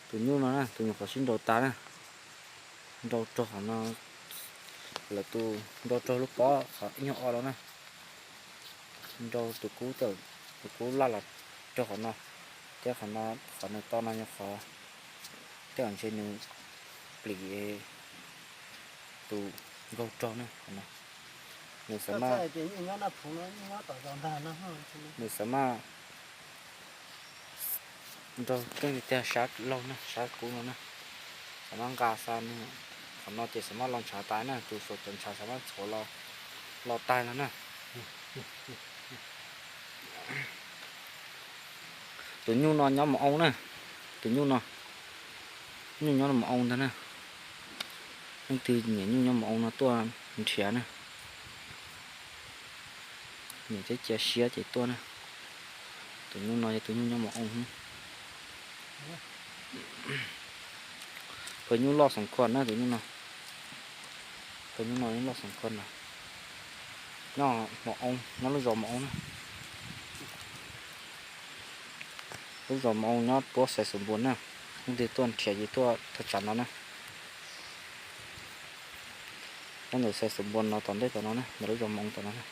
Tus nyuj no na, tus nyuam qhuav sib nraus tas na, nrau raug qhov no, lawv tus nrau raug lub pob qhov ib nyuag o los na, nrau tus kub tawm, tus kub laj los raug qhov no, thiab qhov no, qhov nws to no yog qhov tej zaum ntshe nws plis tus nkaug raug na qhov no. Nws xav maj, nws xav maj nrau keej tiag tiag sab laug na, sab kub no na. Xav maj nqa xa nws, qhov no ces xav maj los ntshav tas na, tus saum cov ntshav xav maj txhuav los, los tag no na. Tus nyuj no nyob Moo Oo na, tus nyuj no, nyuj nyob Moo Oo ntag na. Leej twg nyiam nyuj nyob Moo Oo no tuaj nrhiav na. Nyiam thiab cia siab ces tuaj na. Tus nyuj no yog tus nyuj nyob Moo Oo. Phaj nyuj loj xoom khuam na tus nyuj no. Phaj nyuj no loj xoom khuam na. Nyob Moo Oo, nyob lub zos Moo Oo na. Lub zos Moo Oo nyob puab Xais Xus Npuas na. Leej twg tuaj nrhiav ces tuaj thaj tsam no na. Nyob ntawm Xais Xus Npuas no tom ntej tom no na, ntawm lub zos Moo Oo tom no na.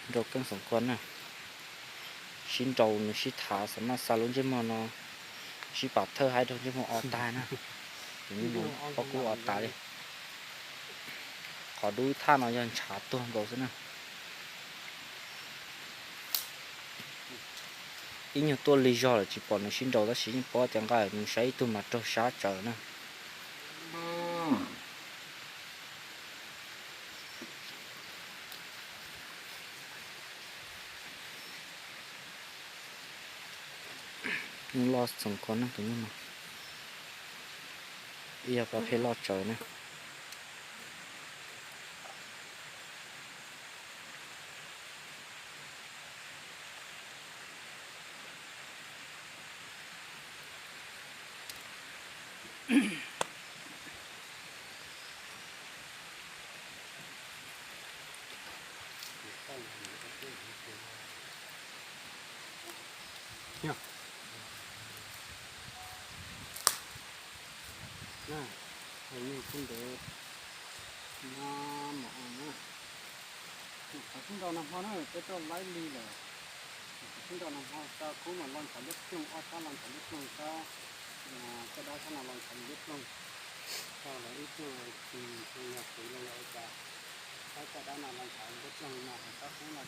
Nrau keej xoom khuam na. Sib nrau nws sib thav xav maj xa lub ntsej muag no, sib pam thawj haib rau ntsej muag o tag na. Pob kub o tas li. Qhov dub ib thaj no yog ntshav tuag nkaus xwb na. Ib nyuag tuaj lig zog lawm tsis pom nws sib nrau tab sis yeej paub tias nqa nws saib ib tug mas raug sab tsawv na. Nyuj loj xoom khuam na tus nyuj no. Ib yog pab pheej loj tsawv na. Nyuj kub ntev nyob Moo Oo na. Qhov sib nrau nag hmo na peb tuaj laib lig lawm. Qhov sib nrau nag hmo sab kub mas los ntshav liab ploog, ob sab los ntshav liab ploog, sab caj dab sab no los ntshav liab ploog. Tau lawv ib tug tsis yog kwv los yog ua cas, sab caj dab no los ntshav liab ploog no, sab kub no.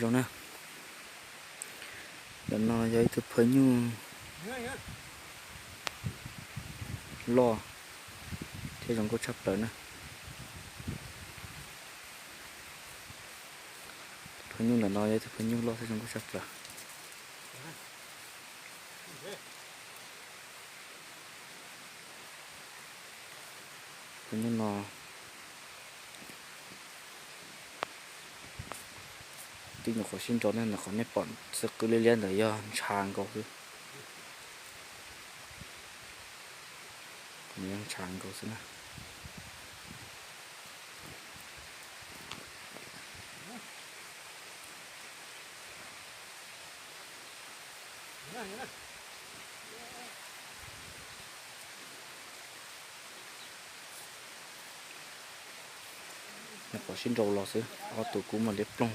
Zoo na, ntawm no yog ib tug phaj nyuj loj thiab zoo nkauj tshaj plaws na. Phaj nyuj ntawm no yog ib tug phaj nyuj loj thiab zoo nkauj tshaj plaws. Phaj nyuj no twb nyuam qhuav sib nrau na, ntawm qhov nej pom xwb qw liab liab ntawd yog ntshav nkaus xwb. Nws yog ntshav nkaus xwb na. Nyuam qhuav sib nrau los xwb, ob tug kub mas liab ploog.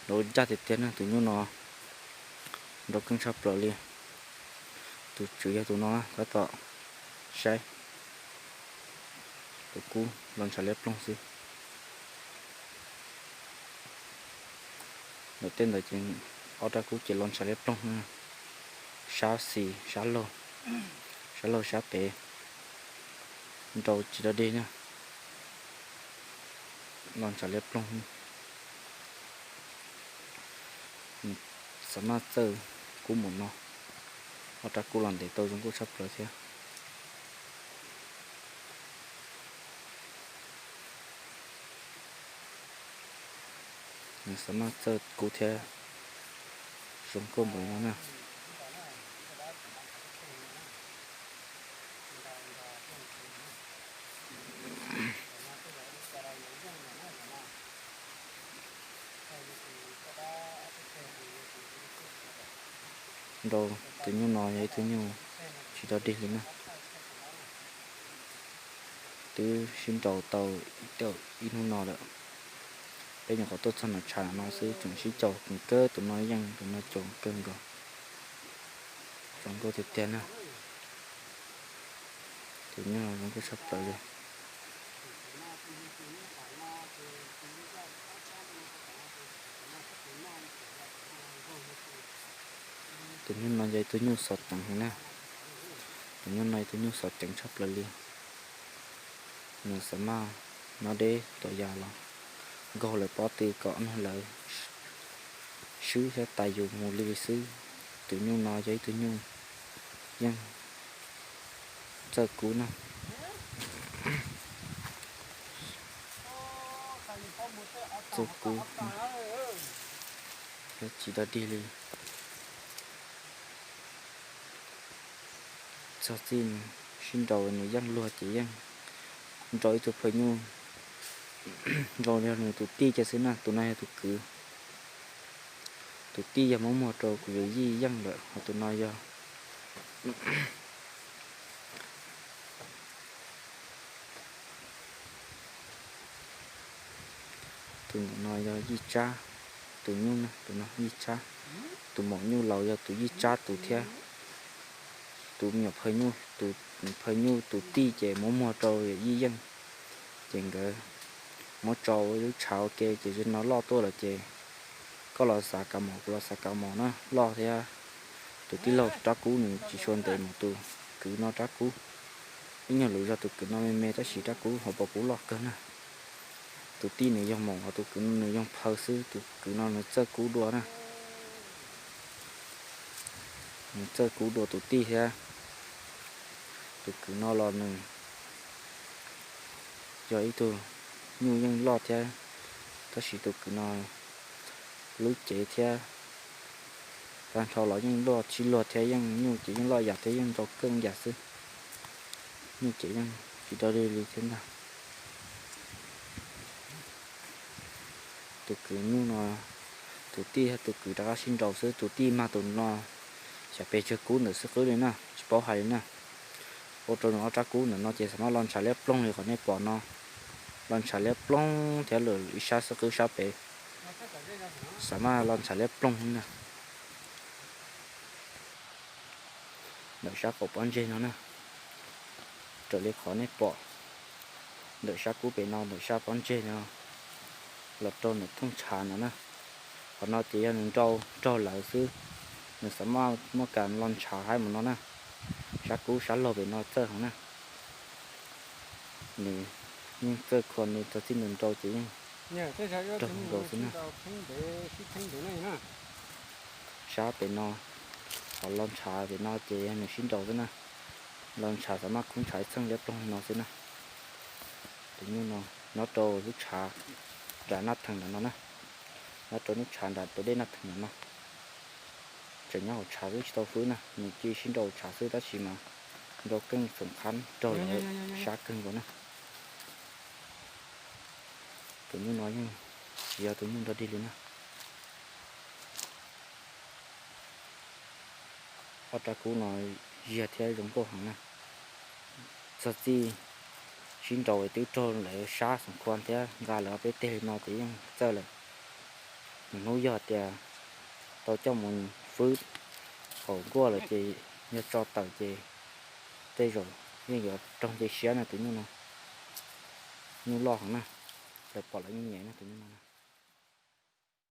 Nrau ncaj tiag tiag na, tus nyuj no nrau keej tshaj plaws li. Tus tswv yog tus no na, tab tom saib. Tus kub los ntshav liab ploog xwb. Ntawm tej ntawd ces ob rab kub ces los ntshav liab ploog, sab xis sab laug, sab laug sab pem, nrau tsis dog dig na, los ntshav liab ploog. Xav maj txawj kub mus no, ob rab kub los ntev tau zoo nkauj tshaj plaws thiab. Nws xav maj txawj kub thiab Zoo nkauj npaum no na. Nrau tus nyuj no yog ib tug nyuj tsis dog dig li na. Twb sib nrau tau ib hnub no lawm. Peb nyuam qhuav tuaj txog nram tshav no xwb tseem sib caum kawg, tus no yeej, tus no caum kawg nkaus. Zoo nkauj tiag tiag na. Tus nyuj no zoo nkauj tshaj plaws li. Tus nyuj no yog ib tug nyuj xov ceev heev na. Tus nyuj no yog tus nyuj xov ceev tshaj plaws li. Nws xav maj nyob deb tuam yas los nkaug lawv pob tw kom nug lawv swb thiab tais yus mus li xwb. Tus nyuj no yog ib tug nyuj yeej txawj kub na. Txawj kub, tsis dog dig li. Txog txij sib nrau nws yeej luag ces yeej nrau ib tug phaw nyuj, nrau yog nws tus tij kiag xwb na, tus no yog tus kwv. Tus tij yog muab muag rau kuv yawm yij yeej lawm, ho tus no yog tus ntawm no yog yij tsab, tus nyuj na, tus no yij tsab. Tus maum nyuj laus yog tus yij tsab tus thiab. Tus me nyuam phaw nyuj, tus phaw nyuj tus tij ces muab muag rau yawm yij yeej, ces nkawd muab tso ua lub tshav ua ke ces zaum no loj tuaj lawm ces koj los xav kav mom kuv los xav kav mom na, loj thiab. Tus tij laug rab kub nws tsis tshua ntev mus, tus kwv no rab kub ib nyuag lus zog, tus kwv no me me tab sis rab kub hauv paus kub loj kawg na. Tus tij nws yog maum, tus kwv nws yog phaw xwb, tus kwv no nws txawj kub dua na. Nws txawj kub dua tus tij thiab. Tus kwv no los nws yog ib tug nyuj yeej loj thiab, tab sis tus kwv no lub cev thiab tag nrho los yeej luaj tsis luag thiab, yeej nyuj ces yeej loj yam thiab yeej nrau keej yam xwb. Nyuj ces yeej tsis dog dig li thiab ntag. Tus kwv nyuj no, tus tij thiab tus kwv rov qab sib nrau xwb, tus tij mag tus no xyov pes tsawg kub ntawm xwb qwb li na, tsis paub hais li na. Ua rau nws ob rab kub ntawm no ces xav maj los ntshav liab ploog li qhov nej pom no, los ntshav liab ploog thiab lawm ib sab xwb qwb sab pem, xav maj los ntshav liab ploog li na. Ntawm sab qaum pob ntseg no na, raws li qhov nej pom, ntawm sab kub pem no, ntawm sab pob ntseg no, los rau ntawm thooj tshav no na. Qhov no ces yog nws nrau raug lawv xwb, nws xav maj muaj kas los ntshav haib mus no na. Sab kub sab laug pem no txawj heev na. Nws yeej txawj khua, nws txog txij nws nrau ces yeej raug nkaus xwb na. Sab pem no, qhov los ntshav pem no ces yog nws sib nrau xwb na. Los ntshav xav maj khoob ntshav ib txheej liab ploog li no xwb na. Tus nyuj no nyob rau lub tshav nram Naj Theem ntawm no na, nyob rau lub tshav nram tus dej Naj Theem ntawm no. Tseem nyob hauv tshav xwb tsis tau fwb na, nws cia sib nrau hauv tshav xwb tab sis mas nrau keej xoom qab raug lawv sab kawg nkaus na. Tus nyuj no yeej tsis yog tus nyuj dog dig li na. Ob rab kub no ziag thiab zoo nkauj heev na. Txog txij sib nrau twb raug lawv sab xoom qab thiab nqa lawv ob peb teg li no ces yeej txawj lawm. Hnub yog tias tau coj mus fwb hauv nkuaj lawm ces yog tso tawm ces tej zaum yeej yuav raug nce siab na tus nyuj no. Nyuj loj heev na, lawv pom lawv yeej nyiam na tus nyuj no na.